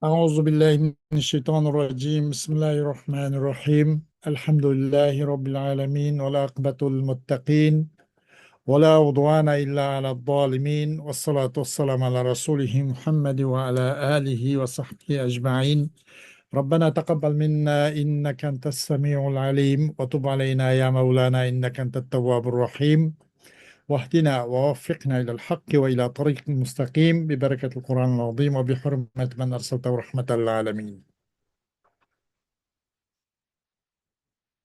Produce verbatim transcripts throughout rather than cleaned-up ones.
أعوذ بالله من الشيطان الرجيم. بسم الله الرحمن الرحيم. الحمد لله رب العالمين، والعاقبة للمتقين، ولا عدوان إلا على الظالمين، والصلاة والسلام على رسوله محمد وعلى آله وصحبه أجمعين. ربنا تقبل منا إنك أنت السميع العليم، وتب علينا يا مولانا إنك أنت التواب الرحيم، واهدنا ووفقنا إلى الحق وإلى طريق مستقيم ببركة القرآن العظيم وبحرمة من أرسلته رحمة للعالمين.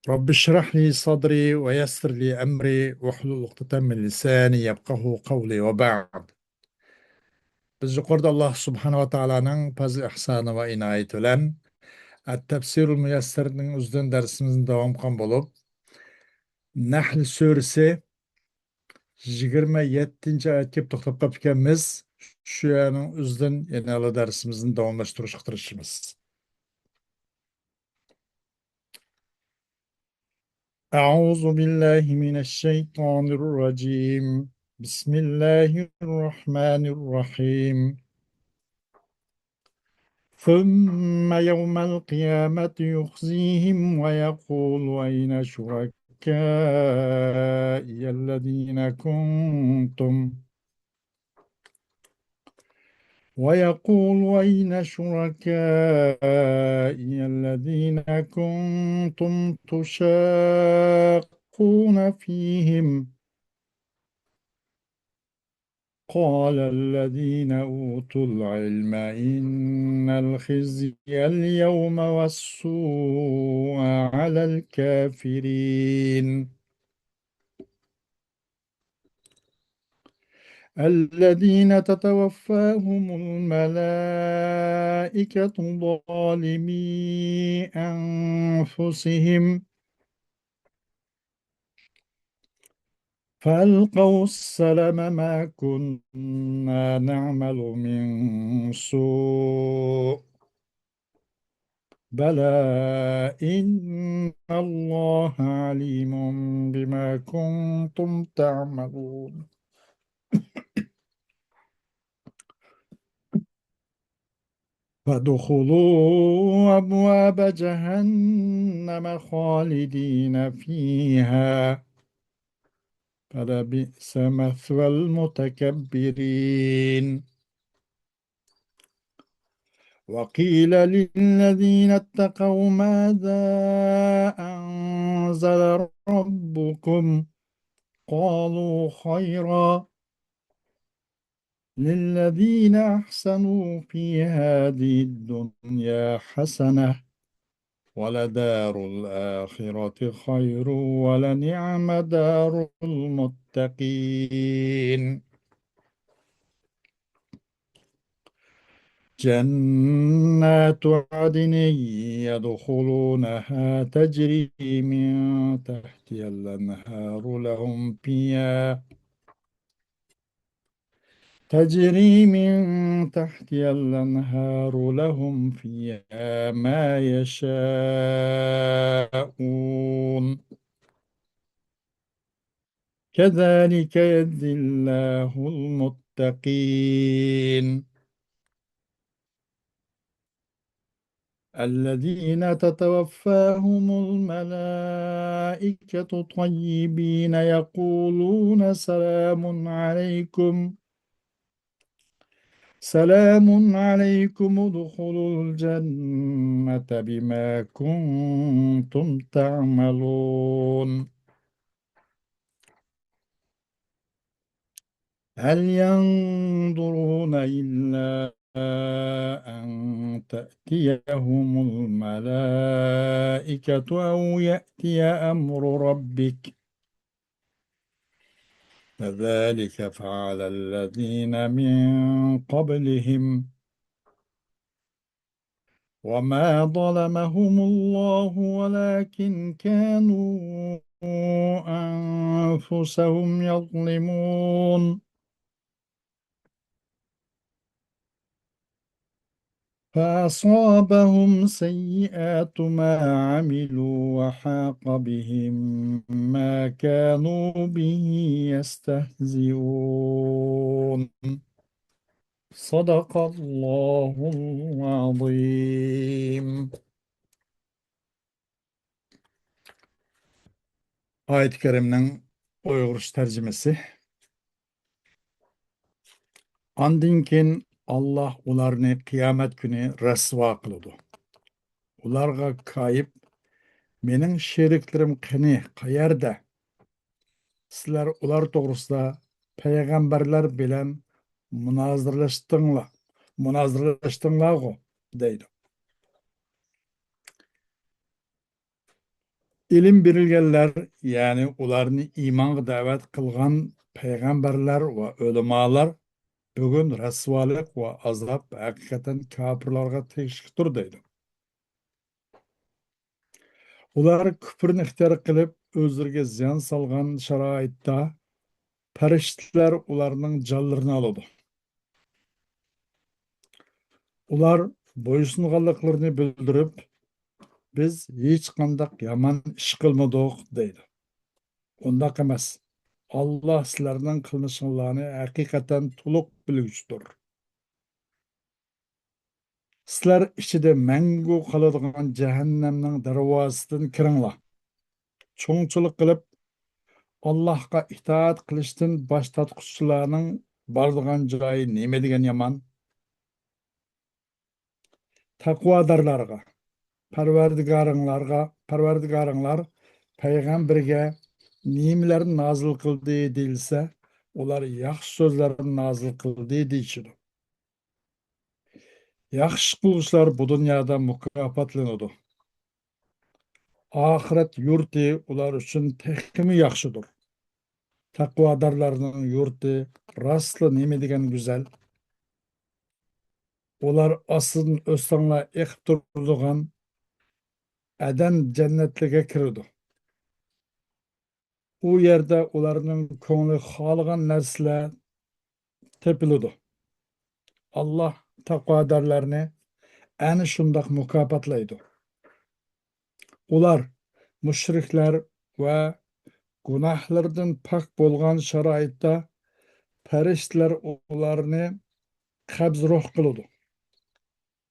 رب اشرح لي صدري ويسر لي أمري واحلل عقدة من لساني يفقهوا قولي وبعد. بىز يۇقىرىدا ئاللاھ سۇبھانەھۇ ۋە تائالانىڭ پەزلى ئىھسانى ۋە ئىنايىتى بىلەن ئەت-تەپسىرۇل مۇيەسسەرنىڭ ئۆزىدىن دەرسىمىزنى داۋام قىلغان بولۇپ، نەھل سۈرىسى يىگىرمە يەتتىنچى ئايەتكە كېلىپ توختاپ قاپتىكەنمىز. شۇ يەرنىڭ ئۆزىدىن يەنە دەرسىمىزنى داۋاملاشتۇرۇشقا تىرىشىمىز. أعوذ بالله من الشيطان الرجيم. بسم الله الرحمن الرحيم. ثم يوم القيامة يخزيهم ويقول أين شركائي الذين كنتم ويقول أين شركائي الذين كنتم تشاقون فيهم قال الذين أوتوا العلم إن الخزي اليوم والسوء على الكافرين الذين تتوفاهم الملائكة ظالمي أنفسهم فألقوا السلم ما كنا نعمل من سوء بلى إن الله عليم بما كنتم تعملون. فادخلوا أبواب جهنم خالدين فيها فلبئس مثوى المتكبرين. وقيل للذين اتقوا ماذا أنزل ربكم قالوا خيرا للذين أحسنوا في هذه الدنيا حسنة ولدار الآخرة خير ولنعم دار المتقين جنات عدن يدخلونها تجري من تحتها الأنهار لهم فيها تجري من تحتها الأنهار لهم فيها ما يشاءون كذلك يجزي الله المتقين الذين تتوفاهم الملائكة طيبين يقولون سلام عليكم سلام عليكم ادخلوا الجنة بما كنتم تعملون هل ينظرون إلا أن تأتيهم الملائكة أو يأتي أمر ربك كذلك فعل الذين من قبلهم وما ظلمهم الله ولكن كانوا أنفسهم يظلمون فأصابهم سيئات ما عملوا وحاق بهم ما كانوا به يستهزئون صدق الله العظيم. ئايەت كەرىمنىڭ ئۇيغۇرچە تەرجىمىسى. ئاندىن كېيىن ئاللاھ ئۇلارنى قىيامەت كۈنى رەسۋا قىلىدۇ. ئۇلارغا كايىپ، مېنىڭ شېرىكلىرىم قېنى، قەيەردە؟ سىلەر ئۇلار توغرىسىدا پەيغەمبەرلەر بىلەن مۇنازىرىلەشتىڭلار، مۇنازىرىلەشتىڭلارغۇ، دەيدۇ. ئىلىم بېرىلگەنلەر، يەنى ئۇلارنى ئىمانغا دەۋەت قىلغان پەيغەمبەرلەر ۋە ئۆلىمالار، بۈگۈن رەسۋالىق ۋە ئازاب ھەقىقەتەن كاپىرلارغا تېگىشلىكتۇر، دەيدۇ. ئۇلار كۈپرىنى ئىختىيار قىلىپ، ئۆزلىرىگە زىيان سالغان شارائىتتا، پەرىشتىلەر ئۇلارنىڭ جانلىرىنى ئالىدۇ. ئۇلار بويسۇنغانلىقلىرىنى بىلدۈرۈپ، «بىز ھېچقانداق يامان ئىش قىلمىدۇق» دەيدۇ. ئۇنداق ئەمەس. ئاللاھ سىلەرنىڭ قىلمىشىڭلارنى ھەقىقەتەن تولۇق بىلگۈچىدۇر. سىلەر ئىچىدە مەڭگۈ قالىدىغان جەھەننەمنىڭ دەرۋازىسىدىن كىرىڭلار. چوڭچىلىق قىلىپ، ئاللاھقا ئىتائەت قىلىشتىن باش تارتقۇچىلارنىڭ بارىدىغان جايى نېمە دېگەن يامان! تەقۋادارلارغا، پەرۋەردىگارىڭلارغا، پەرۋەردىگارىڭلار پەيغەمبىرىگە نېمىلەرنى نازىل قىلدى دېيىلسە، ئۇلار ياخشى سۆزلەرنى نازىل قىلدى دېيىشىدۇ. ياخشى قىلغۇچىلار بۇ دۇنيادا مۇكاپاتلىنىدۇ. ئاخىرەت يۇرتى ئۇلار ئۈچۈن تېخىمۇ ياخشىدۇر. تەقۋادارلارنىڭ يۇرتى راستلا نېمە دېگەن گۈزەل! ئۇلار ئاستىدىن ئۆستەڭلار ئېقىپ تۇرىدىغان ئەدەن جەننەتلىرىگە كىرىدۇ. ئۇ يەردە ئۇلارنىڭ كۆڭلى خالىغان نەرسىلەر تېپىلىدۇ. ئاللاھ تەقۋادارلارنى ئەنە شۇنداق مۇكاپاتلايدۇ. ئۇلار، مۇشرىكلار ۋە گۇناھلىرىدىن پاك بولغان شارائىتتا، پەرىشتىلەر ئۇلارنى قەبزى روھ قىلىدۇ.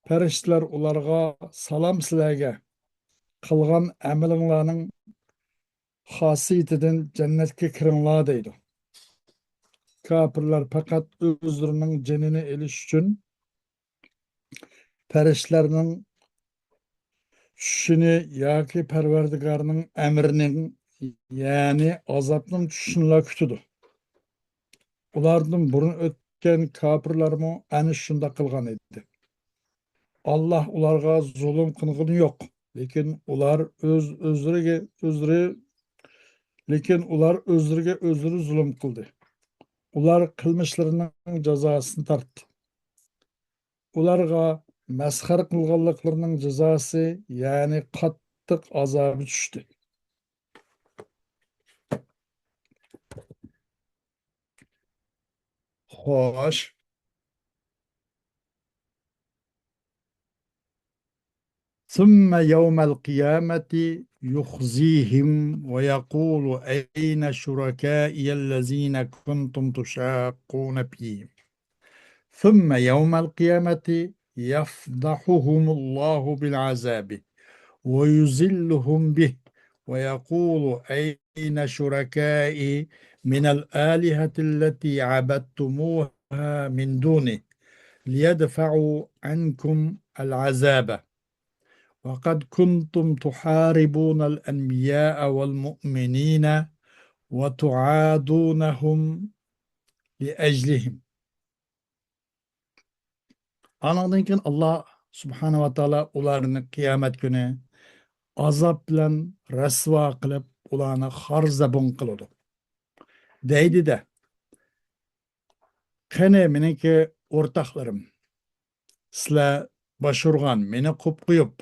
پەرىشتىلەر ئۇلارغا، «سالام سىلەرگە، قىلغان ئەمىلىڭلارنىڭ خاسىيىتىدىن جەننەتكە كىرىڭلار» دەيدۇ. كاپىرلار پەقەت ئۆزلىرىنىڭ جېنىنى ئېلىش ئۈچۈن پەرىشتىلەرنىڭ چۈشىنى ياكى پەرۋەردىگارنىڭ ئەمرىنىڭ، يەنى ئازابنىڭ چۈشىنىلا كۈتىدۇ. ئۇلاردىن بۇرۇن ئۆتكەن كاپىرلارمۇ ئەنە شۇنداق قىلغان ئىدى. ئاللاھ ئۇلارغا زۇلۇم قىلغىنى يوق، لېكىن ئۇلار ئۆز-، ئۆزلىرىگە، ئۆزلىرى، لېكىن ئۇلار ئۆزلىرىگە ئۆزلىرى زۇلۇم قىلدى. ئۇلار قىلمىشلىرىنىڭ جازاسىنى تارتتى. ئۇلارغا مەسخىرە قىلغانلىقلىرىنىڭ جازاسى، يەنى قاتتىق ئازابى چۈشتى. خوش. ثم يوم القيامة يخزيهم ويقول أين شركائي الذين كنتم تشاقون فيهم. ثم يوم القيامة يفضحهم الله بالعذاب ويذلهم به ويقول أين شركائي من الآلهة التي عبدتموها من دونه ليدفعوا عنكم العذاب وقد كنتم تحاربون الأنبياء والمؤمنين وتعادونهم لأجلهم. ئانىڭدىن كېيىن ئاللاھ سۇبھانەھۇ ۋە تائالا ئۇلارنى قىيامەت كۈنى ئازاب بىلەن رەسۋا قىلىپ، ئۇلارنى خار زەبۇن قىلىدۇ. دەيدۇ-دە، قېنى مېنىڭكى ئورتاقلىرىم؟ سىلەر باش ئۇرغان، مېنى قوپ قويۇپ،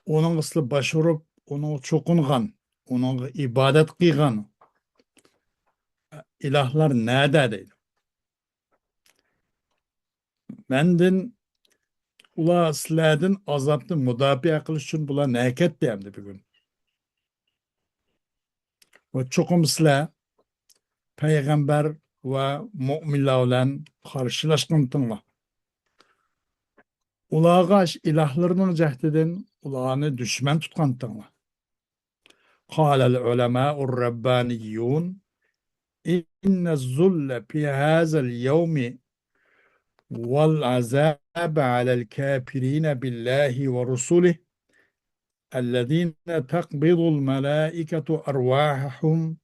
ئۇنىڭغا سىلەر باش ئۇرۇپ، ئۇنىڭغا چوقۇنغان، ئۇنىڭغا ئىبادەت قىلغان ئىلاھلار نەدە؟ دەيدۇ. مەندىن، ئۇلار سىلەردىن ئازابنى مۇداپىئە قىلىش ئۈچۈن بۇلار نەگە كەتتى ئەمدى بۈگۈن؟ ۋە چوقۇم سىلەر پەيغەمبەر ۋە مۆمىنلەر بىلەن قارشىلاشقانتىڭلار. ئۇلارغا ئىلاھلىرىنىڭ جەھىتىدىن ئۇلارنى دۈشمەن تۇتقانتىڭلار. قال العلماء الربانيون: إن الذل في هذا اليوم والعذاب على الكافرين بالله ورسله الذين تقبض الملائكة أرواحهم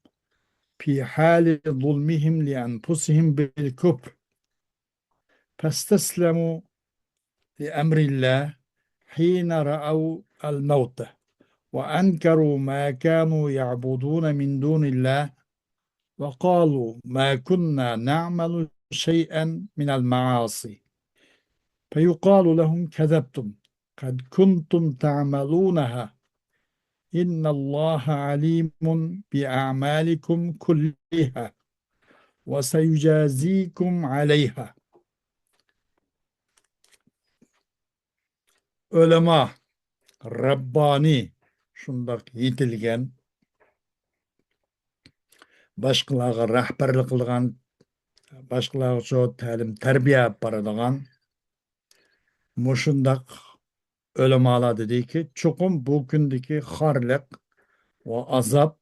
في حال ظلمهم لأنفسهم بالكفر، فاستسلموا لأمر الله حين رأوا الموت، وأنكروا ما كانوا يعبدون من دون الله، وقالوا ما كنا نعمل شيئا من المعاصي، فيقال لهم كذبتم، قد كنتم تعملونها، إن الله عليم بأعمالكم كلها، وسيجازيكم عليها. ئۆلىما، رەببانىي، شۇنداق يېتىلگەن، باشقىلارغا رەھبەرلىك قىلىدىغان، باشقىلارغا شۇ تەلىم-تەربىيە ئېلىپ بارىدىغان مۇشۇنداق ئۆلىمالار دېدىكى، چوقۇم بۇ كۈندىكى خارلىق ۋە ئازاب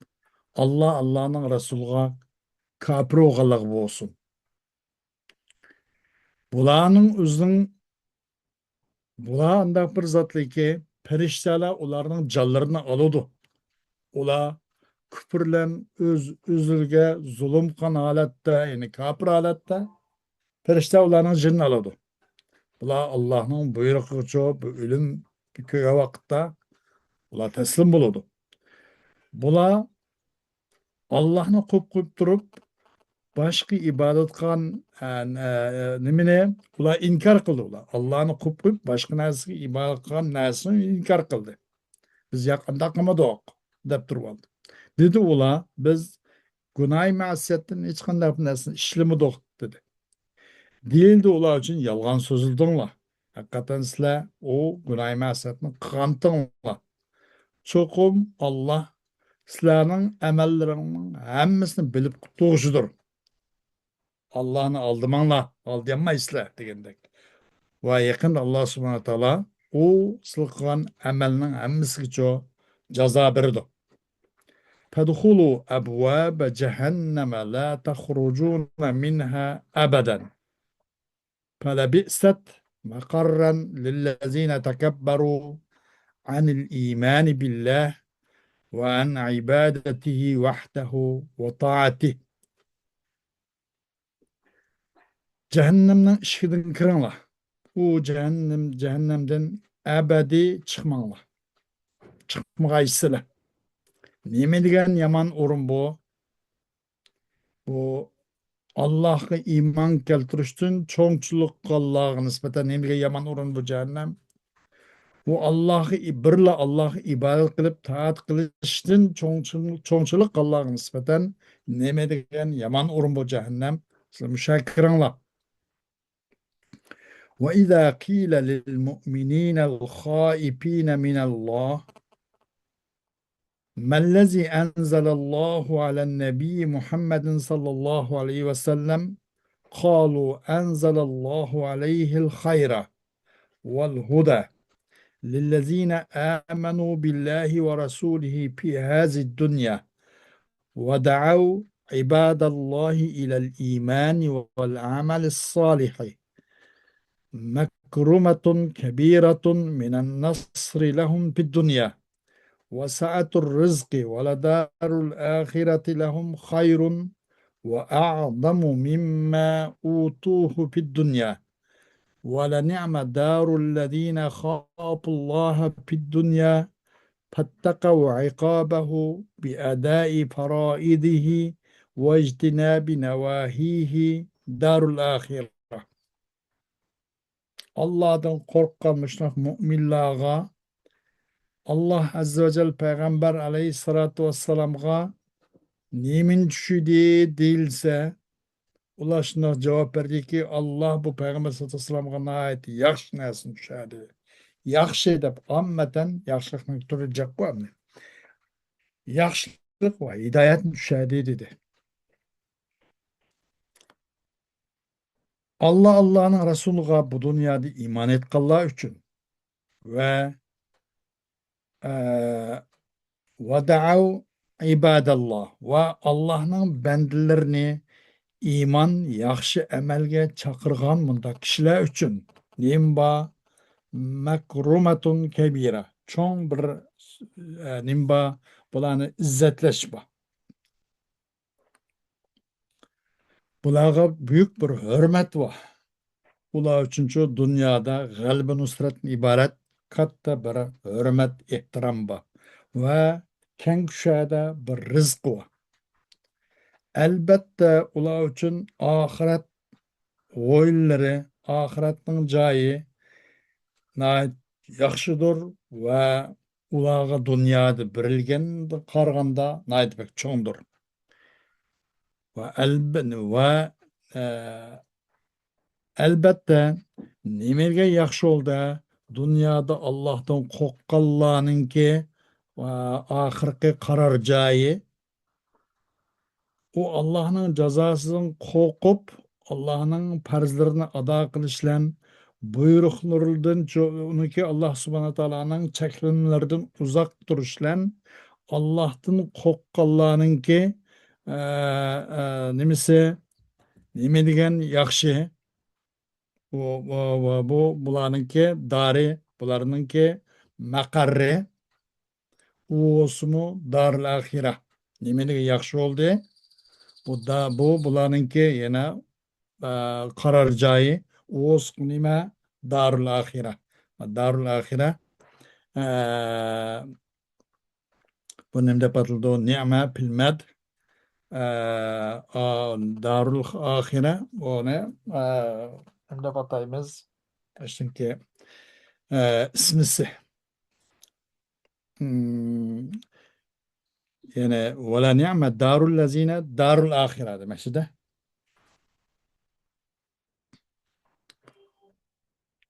ئاللا، ئاللانىڭ رەسۇلىغا كاپىر بولغانلىقى بولسۇن. بۇلارنىڭ ئۆزىنىڭ، بۇلار ئانداق بىر زاتلىكى، پەرىشتەلەر ئۇلارنىڭ جانلىرىنى ئالىدۇ. ئۇلار كۇپۇر بىلەن ئۆز-ئۆزلىرىگە زۇلۇم قىلغان ھالەتتە، يەنى كاپىر ھالەتتە، پەرىشتە ئۇلارنىڭ جېنىنى ئالىدۇ. بۇلار ئاللانىڭ بۇيرۇقىغىچۇ بۇ ئۆلۈم كۆرگەن ۋاقىتتا ئۇلار تەسلىم بولىدۇ. بۇلار ئاللانى قويۇپ قويۇپ تۇرۇپ، باشقا ئىبادەت قىلغان، ئە، ئە، نېمىنى ئۇلار ئىنكار قىلدى ئۇلار. ئاللانى قويۇپ قويۇپ، باشقا نەرسىگە ئىبادەت قىلغان نەرسىنى ئىنكار قىلدى. بىز ياق ئانداق قىلمىدۇق، دەپ تۇرۇۋالدى. دېدى ئۇلار، بىز گۇناھى مەسىيەتتىن ھېچقانداق بىر نەرسىنى ئىشلىمىدۇق، دېدى. دېيىلدى ئۇلار ئۈچۈن، يالغان سۆزلىدىڭلار. ھەقىقەتەن سىلەر ئۇ گۇناھى مەسىيەتنى قىلغانتىڭلار. چوقۇم ئاللا سىلەرنىڭ ئەمەللىرىڭنىڭ ھەممىسىنى بىلىپ تۇرغۇچىدۇر. ئاللانى ئالدىماڭلار، ئالدىيالمايسىلەر دېگەندەك. ۋە يېقىندا ئاللا سۇبھانەھۇ ۋە تائالا ئۇ سىلەر قىلغان ئەمەلنىڭ ھەممىسىگىچۇ جازا بېرىدۇ. فادخلوا أبواب جهنم لا تخرجون منها أبدا. فلبئست مثوى للذين تكبروا عن الإيمان بالله وعن عبادته وحده وطاعته. جەھەننەمنىڭ ئىشىكىدىن كىرىڭلار. ئۇ جەھەننەم، جەھەننەمدىن ئەبەدىي چىقماڭلار. چىقمىغايسىلەر. نېمە دېگەن يامان ئورۇن بۇ؟ بۇ ئاللاھقا ئىمان كەلتۈرۈشتىن چوڭچىلىق قىلغانلارغا نىسبەتەن نېمە دېگەن يامان ئورۇن بۇ جەھەننەم؟ ئۇ ئاللاھقا ئى-، بىرلا ئاللاھقا ئىبادەت قىلىپ، تائەت قىلىشتىن چوڭچىل-، چوڭچىلىق قىلغانلارغا نىسبەتەن نېمە دېگەن يامان ئورۇن بۇ جەھەننەم؟ سىلەر مۇشۇ يەرگە كىرىڭلار. وإذا قيل للمؤمنين الخائفين من الله ما الذي أنزل الله على النبي محمد صلى الله عليه وسلم؟ قالوا أنزل الله عليه الخير والهدى للذين آمنوا بالله ورسوله في هذه الدنيا ودعوا عباد الله إلى الإيمان والعمل الصالح مكرمة كبيرة من النصر لهم في الدنيا وسعة الرزق ولدار الآخرة لهم خير وأعظم مما أوتوه في الدنيا ولنعم دار الذين خافوا الله في الدنيا فاتقوا عقابه بأداء فرائضه واجتناب نواهيه دار الآخرة. ئاللاھتىن قورققان مۇشۇنداق مۆمىنلارغا ئاللاھ ئەززە ۋە جەل پەيغەمبەر ئەلەيھىسسالاتۇ ۋەسسالامغا نېمىنى چۈشۈردى دېيىلسە، ئۇلار شۇنداق جاۋاب بەردىكى، ئاللاھ بۇ پەيغەمبەر ساللاللاھۇ ئەلەيھى ۋەسەللەمغا ناھايىتى ياخشى نەرسىنى چۈشۈردى. ياخشى دەپ ئاممىتەن ياخشىلىقنىڭ تۈرى جىققۇ ئەمدى. ياخشىلىق ۋە ھىدايەتنى چۈشۈردى دېدى. ئاللا، ئاللانىڭ رەسۇلىغا بۇ دۇنيادا ئىمان ئېيتقانلار ئۈچۈن ۋە، ئە، ۋەدەئەۋ ئىبادەللا ۋە ئاللانىڭ بەندىلىرىنى ئىمان، ياخشى ئەمەلگە چاقىرغان مۇنداق كىشىلەر ئۈچۈن نېمە بار؟ مەكرۇمەتۇن كەبىرە. چوڭ بىر، ئە، نېمە بار؟ بۇلارنى ئىززەتلەش بار. بۇلارغا بۈيۈك بىر ھۆرمەت بار. ئۇلار ئۈچۈنچۇ دۇنيادا غەلىبە نۇسرەتتىن ئىبارەت كاتتا بىر ھۆرمەت، ئېھتىرام بار ۋە كەڭ كۈشادە بىر رىزقى بار. ئەلبەتتە، ئۇلار ئۈچۈن ئاخىرەت ئويۇنلىرى، ئاخىرەتنىڭ جايى ناھايىتى ياخشىدۇر ۋە ئۇلارغا دۇنيادا بېرىلگەنگە قارىغاندا ناھايىتى بەك چوڭدۇر. ۋە ئەلب-، ۋە، ئە، ئەلبەتتە، نېمە دېگەن ياخشى بولدى، دۇنيادا ئاللاھتىن قورققانلارنىڭكى، ئە، ئاخىرقى قارار جايى، ئۇ ئاللاھنىڭ جازاسىدىن قورقۇپ، ئاللاھنىڭ پەرزلىرىنى ئادا قىلىش بىلەن، بۇيرۇقلىرىدىن، ئۇنىڭكى ئاللاھ سۇبھانەھۇ ۋە تائالانىڭ چەكلىمىلىرىدىن ئۇزاق تۇرۇش بىلەن، ئاللاھتىن قورققانلارنىڭكى، ئە، ئە، نېمىسى، نېمە دېگەن ياخشى. بۇ، بۇ، بۇ، بۇ، بۇلارنىڭكى دارى، بۇلارنىڭكى مەقەررى، ئۇ بولسىمۇ دارۇل ئاخىرە. نېمە دېگەن ياخشى بولدى. بۇ دا، بۇ، بۇلارنىڭكى يەنە، ئە، قارار جايى. ئۇ بولسا نېمە؟ دارۇل ئاخىرە. دارۇل ئاخىرە. ئە، بۇ نېمە دەپ ئاتىلىدۇ؟ نىئمە، پىلمەت، ئە، ئا-، دارۇل ئاخىرە. بۇنى، ئە، نېمە دەپ ئاتايمىز؟ چۈنكى، ئە، ئىسمىسى. مم، يەنى، ۋەلە نىئمە دارۇل لەزىنە دارۇل ئاخىرە دېمەكچىدە.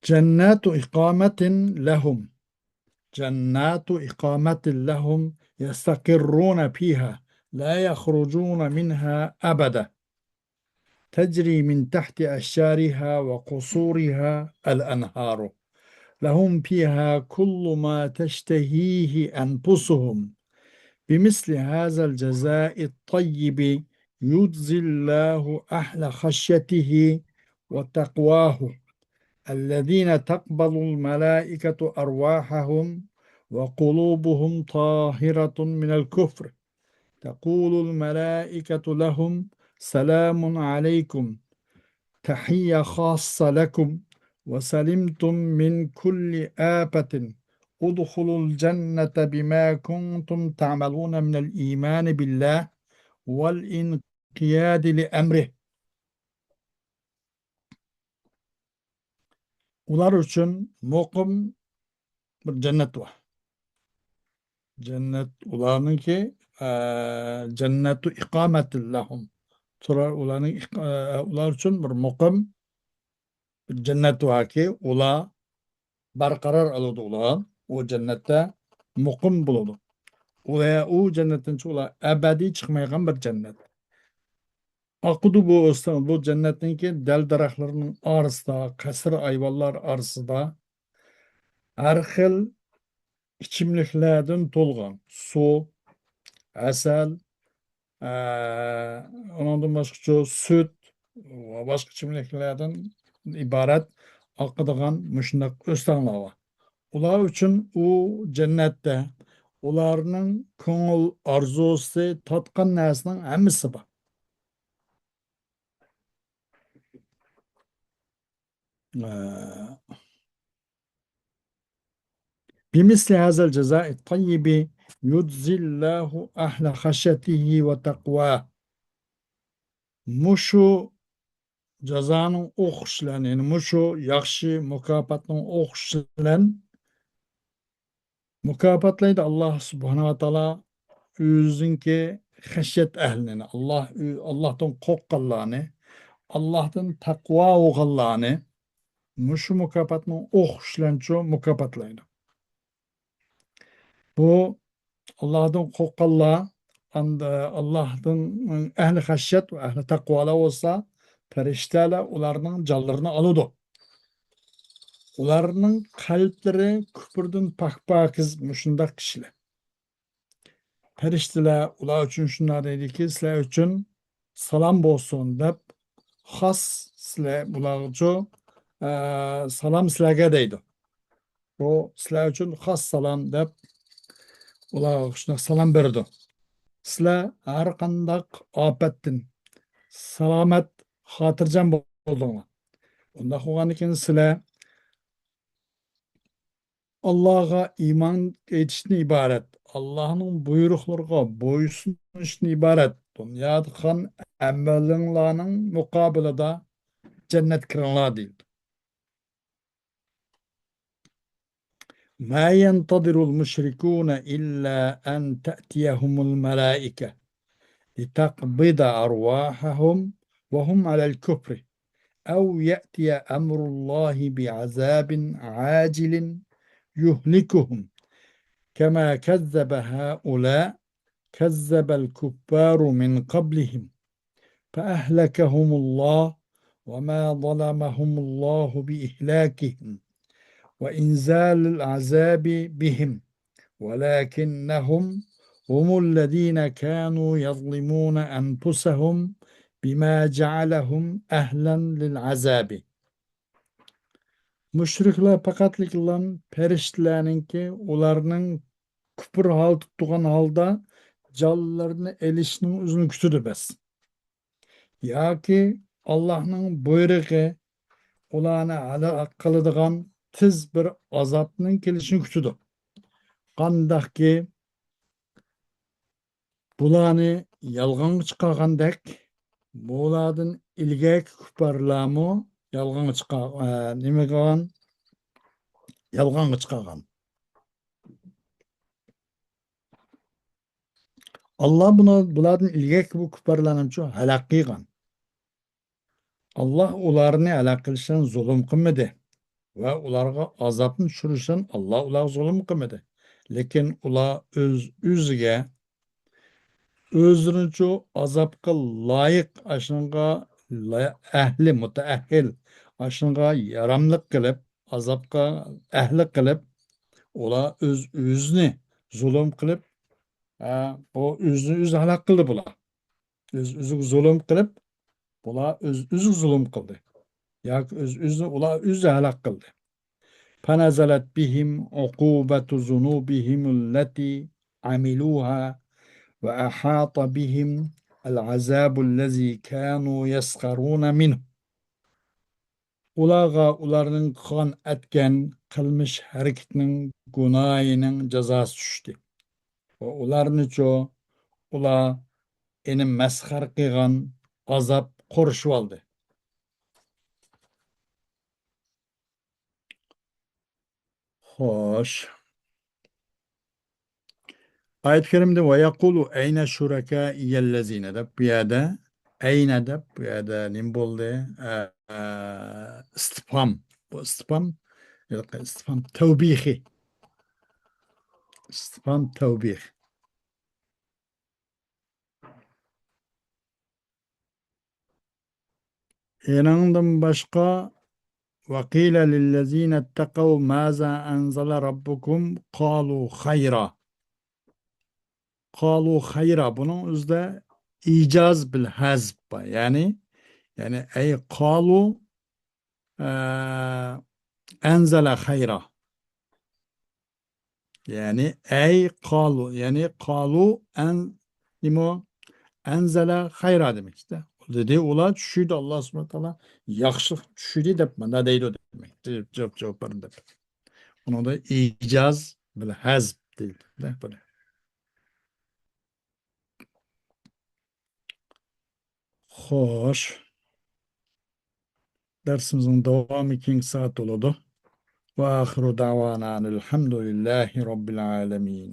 جنات إقامة لهم، جنات إقامة لهم يستقرون فيها لا يخرجون منها أبدا، تجري من تحت أشجارها وقصورها الأنهار، لهم فيها كل ما تشتهيه أنفسهم، بمثل هذا الجزاء الطيب يجزي الله أهل خشيته وتقواه، الذين تقبل الملائكة أرواحهم وقلوبهم طاهرة من الكفر، تقول الملائكة لهم: سلام عليكم، تحية خاصة لكم، وسلمتم من كل آفة، ادخلوا الجنة بما كنتم تعملون من الإيمان بالله والانقياد لأمره. ئۇلار ئۈچۈن مۇقىم بىر جەننەت بار. جەننەت ئۇلارنىڭكى، ئە، جەننەتۇ ئىقامەتىن لەھۇم. تۇرار ئۇلارنىڭ ئىق-، ئە، ئۇلار ئۈچۈن بىر مۇقىم بىر جەننەت باركى، ئۇلار بەرقارار ئالىدۇ ئۇلار. ئۇ جەننەتتە مۇقىم بولىدۇ. ئۇ، ئۇ جەننەتتىن ئۇلار ئەبەدىي چىقمايدىغان بىر جەننەت. ئاقىدۇ بۇ ئۆستەڭ، بۇ جەننەتنىڭكى دەل-دەرەخلىرىنىڭ ئارىسىدا، قەسىر ئايۋانلار ئارىسىدا ھەر خىل ئىچىملىكلەردىن تولغان سۇ، ھەسەل، ئە، ئۇنىڭدىن باشقىچە سۈت ۋە باشقا ئىچىملىكلەردىن ئىبارەت ئاقىدىغان مۇشۇنداق ئۆستەڭلار بار. ئۇلار ئۈچۈن ئۇ جەننەتتە ئۇلارنىڭ كۆڭۈل ئارزۇسى، تارتقان نەرسىنىڭ ھەممىسى بار. ئە، بمثل هذا الجزاء الطيب يجزي الله أهل خشيته وتقواه. مۇشۇ جازانىڭ ئوخشىشى بىلەن، يەنى مۇشۇ ياخشى مۇكاپاتنىڭ ئوخشىشى بىلەن مۇكاپاتلايدۇ ئاللاھ سۇبھانەھۇ ۋە تائالا ئۆزىنىڭكى خەشيەت ئەھلىنى، ئاللاھ، ئاللاھتىن قورققانلارنى، ئاللاھتىن تەقۋا بولغانلارنى مۇشۇ مۇكاپاتنىڭ ئوخشىشى بىلەنچۇ مۇكاپاتلايدۇ. بۇ ئاللاھتىن قورققانلار، ئاندا-، ئاللاھتىن ئەھلى خەشيەت ۋە ئەھلى تەقۋالار بولسا، پەرىشتەلەر ئۇلارنىڭ جانلىرىنى ئالىدۇ. ئۇلارنىڭ قەلبلىرى كۇپۇردىن پاك-پاكىز مۇشۇنداق كىشىلەر. پەرىشتىلەر ئۇلار ئۈچۈن شۇنداق دەيدىكى، سىلەر ئۈچۈن سالام بولسۇن دەپ، خاس سىلەر بۇلارغىچۇ، ئە، سالام سىلەرگە دەيدۇ. بۇ سىلەر ئۈچۈن خاس سالام دەپ، ئۇلارغا شۇنداق سالام بېرىدۇ. سىلەر ھەر قانداق ئاپەتتىن سالامەت، خاتىرجەم بولدۇڭلار. ئۇنداق بولغاندىن كېيىن سىلەر ئاللاغا ئىمان ئېيتىشتىن ئىبارەت، ئاللانىڭ بۇيرۇقلىرىغا بويسۇنۇشتىن ئىبارەت دۇنيادا قىلغان ئەمەلىڭلارنىڭ مۇقابىلىدا جەننەتكە كىرىڭلار دېيىلدى. ما ينتظر المشركون إلا أن تأتيهم الملائكة لتقبض أرواحهم وهم على الكفر أو يأتي أمر الله بعذاب عاجل يهلكهم كما كذب هؤلاء كذب الكفار من قبلهم فأهلكهم الله وما ظلمهم الله بإهلاكهم وإنزال العذاب بهم ولكنهم هم الذين كانوا يظلمون أنفسهم بما جعلهم أهلا للعذاب. مۇشرىكلار پەقەتلىكلا پەرىشتىلەرنىڭكى ئۇلارنىڭ كۇپۇر ھالىتىدە تۇرغان ھالدا جانلىرىنى ئېلىشنىڭ ئۆزىنى كۈتىدۇ بەس. ياكى ئاللاھنىڭ بۇيرۇقى ئۇلارنى ھالاك قىلىدىغان تېز بىر ئازابنىڭ كېلىشىنى كۈتىدۇ. قانداقكى بۇلارنى يالغانغا چىقارغاندەك، بۇلاردىن ئىلگەركى كۇپپارلارمۇ يالغانغا چىقار-، ئە، نېمە قىلغان؟ يالغانغا چىقارغان. ئاللا بۇنى، بۇلاردىن ئىلگەركى بۇ كۇپپارلارنىمۇ ھالاك قىلغان. ئاللا ئۇلارنى ھالاك قىلىشتىن زۇلۇم قىلمىدى ۋە ئۇلارغا ئازابنى چۈشۈرۈشتىن ئاللا ئۇلارغا زۇلۇم قىلمىدى. لېكىن ئۇلار ئۆز-ئۆزىگە، ئۆزلىرىنىچۇ ئازابقا لايىق، ئاشۇنىڭغا لا-، ئەھلى، مۇتەئەھھىل، ئاشۇنىڭغا ياراملىق قىلىپ، ئازابقا ئەھلى قىلىپ، ئۇلار ئۆز-ئۆزىنى زۇلۇم قىلىپ، ھە، بۇ ئۆزىنى ئۆزى ھالاك قىلدى بۇلار. ئۆز-ئۆزىگە زۇلۇم قىلىپ، بۇلار ئۆز-ئۆزىگە زۇلۇم قىلدى. ياكى ئۆز-ئۆزىنى ئۇلار ئۆزى ھالاك قىلدى. فنزلت بهم عقوبة ذنوبهم التي عملوها وأحاط بهم العذاب الذي كانوا يسخرون منه. ئۇلارغا ئۇلارنىڭ قىلغان ئەتكەن قىلمىش ھەرىكىتىنىڭ گۇناھىنىڭ جازاسى چۈشتى. ۋە ئۇلارنىچۇ، ئۇلار ئېنى مەسخەر قىلغان ئازاب قورشىۋالدى. خوش. ئايەت كەرىمىدە «ويقول أين شركائي الذين» دەپ بۇ يەردە، «ئەينە» دەپ بۇ يەردە نېمە بولدى؟ ئە، ئە، ئىستىفھام. بۇ ئىستىفھام، ياق، ئىستىفھام تەۋبىخى. ئىستىفھام تەۋبىخ. ئېنىڭدىن باشقا، «وقيل للذين اتقوا ماذا أنزل ربكم قالوا خيرا». قالوا خيرا. بۇنىڭ ئۆزىدە ئىجاز بىل ھەزپ بار. يەنى، يەنى، ئەي قالوا، ئە، ئەنزەلە خەيرا. يەنى، ئەي قالۇ، يەنى قالۇ ئەن، نېمە ئۇ؟ ئەنزەلە خەيرا دېمەك ئىشتە. دېدى، ئۇلار چۈشۈردى، ئاللا سۇبھانە تائالا ياخشىلىق چۈشۈردى دەپ مانا دەيدۇ دېمەك. جاۋاب، جاۋاب بەردى دەپ. ئۇنىڭدا ئىجاز بىل ھەزپ دەيدۇ. بۇنى. خوش. دەرسىمىزنىڭ داۋامى كېيىنكى سائەت بولىدۇ. وآخر دعوانا أن الحمد لله رب العالمين.